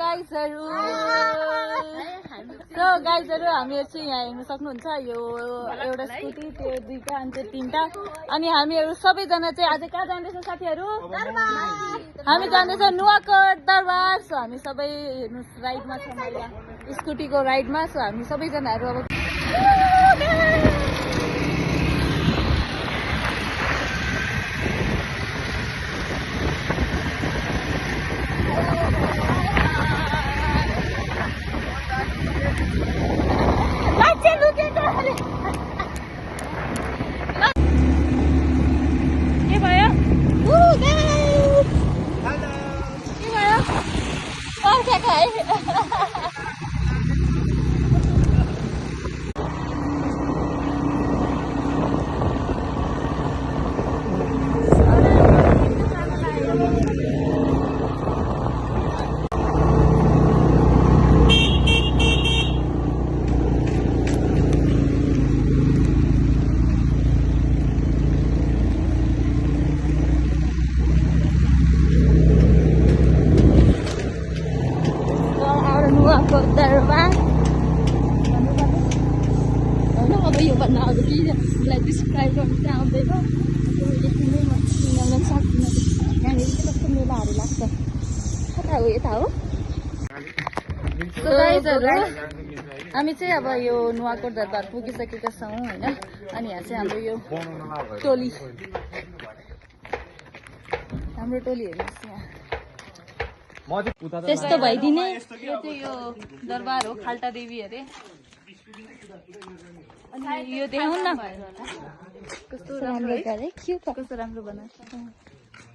गाइजहरु हामीहरु चाहिँ यहाँ हेर्न सक्नुहुन्छ यो एउटा स्कुटी त्यो दुईटा अनि त्यो तीनटा अनि हामीहरु सबैजना चाहिँ आज कहाँ जाँदैछौँ साथीहरु हामी जाँदैछौँ नुवाकोट दरबार सो हामी सबै हेर्नु राइडमा छौँ स्कुटीको राइडमा सो हामी सबैजनाहरु अब दरबार होइन अब यो भन्न अब केहीलाई डिस्क्राइब गर्नु चाहिँ आउँदैन सक्दिनँ यहाँनिर चाहिँ कस्तो मेलाहरू लाग्छ कता हो यता हो गाइजहरु हामी चाहिँ अब यो नुवाकोट दरबार पुगिसकेका छौँ होइन अनि यहाँ चाहिँ हाम्रो यो टोली हेर्नुहोस् यहाँ त्यस्तो भइदिने यो चाहिँ यो दरबार हो खाल्टा देवी अरे अनि यो देखाउँ न कस्तो राम्रो गरे कस्तो राम्रो बनाएको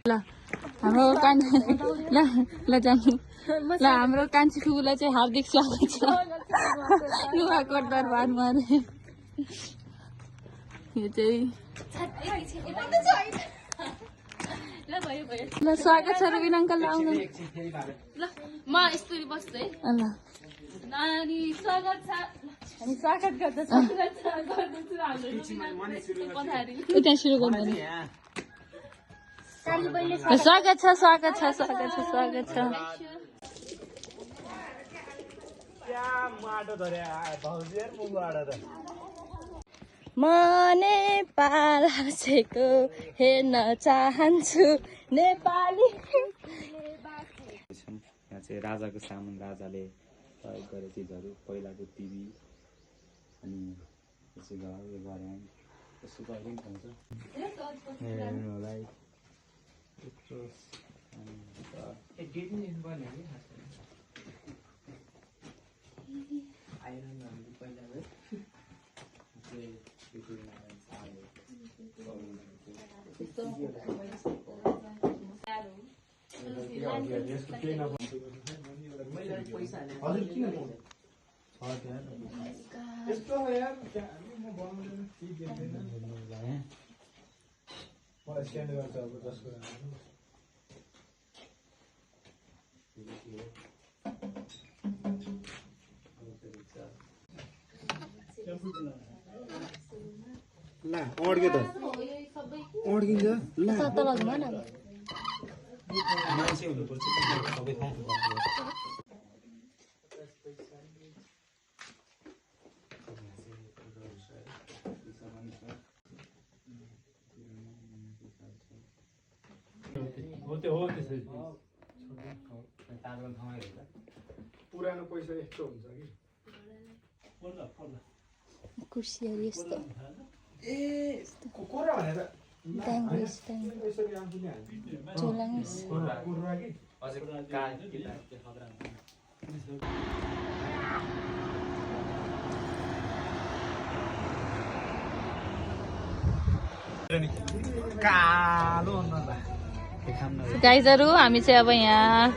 ल हाम्रो ल जानु ल हाम्रो कान्छी फुपूलाई चाहिँ हार्दिक स्वागत छ नुवाकोट दरबारमा अरे यो चाहिँ ल स्वागत छ रुबिन अङ्कल आउनु ल म यस्तो बस्छु है ल नानी स्वागत छ हामी स्वागत गर्दछौँ त्यहाँ सुरु गर्नु स्वागत छ म नेपाल आछेको हेर्न चाहन्छु नेपाली यहाँ चाहिँ राजाको सामान राजाले प्रयोग गरे चिजहरू पहिलाको टिभी अनि यसो गरे यसो कहिले पनि पाउँछ हेर्नुलाई ला अड्क्यो त अड्किन्छ ला मान्छे हुनुपर्छ सबै ठाउँ पुरानो पैसा यस्तो हुन्छ कि कुर्सीहरू यस्तो ए कोरा भनेर गाइजहरु हामी चाहिँ अब यहाँ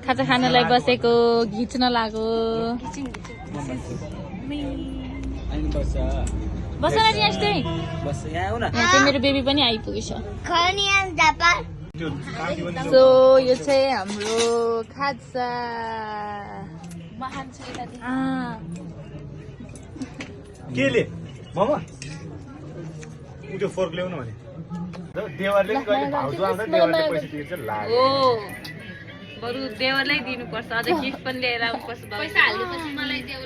खाजा खानलाई बसेको घिच्न लाग्यो बस न यस्तै यहाँ चाहिँ मेरो बेबी पनि आइपुगेछ सो यो चाहिँ हाम्रो खाजा केले मामा उठ्यो फोर्क ल्याउनु भने देवरले पनि कहिले भाउजू आउँदा देवरले पैसा तिर्छ लाग्यो बरु देवरलाई दिनुपर्छ अझ गिफ्ट पनि लिएर आउनुपर्छ पैसा हाल्नु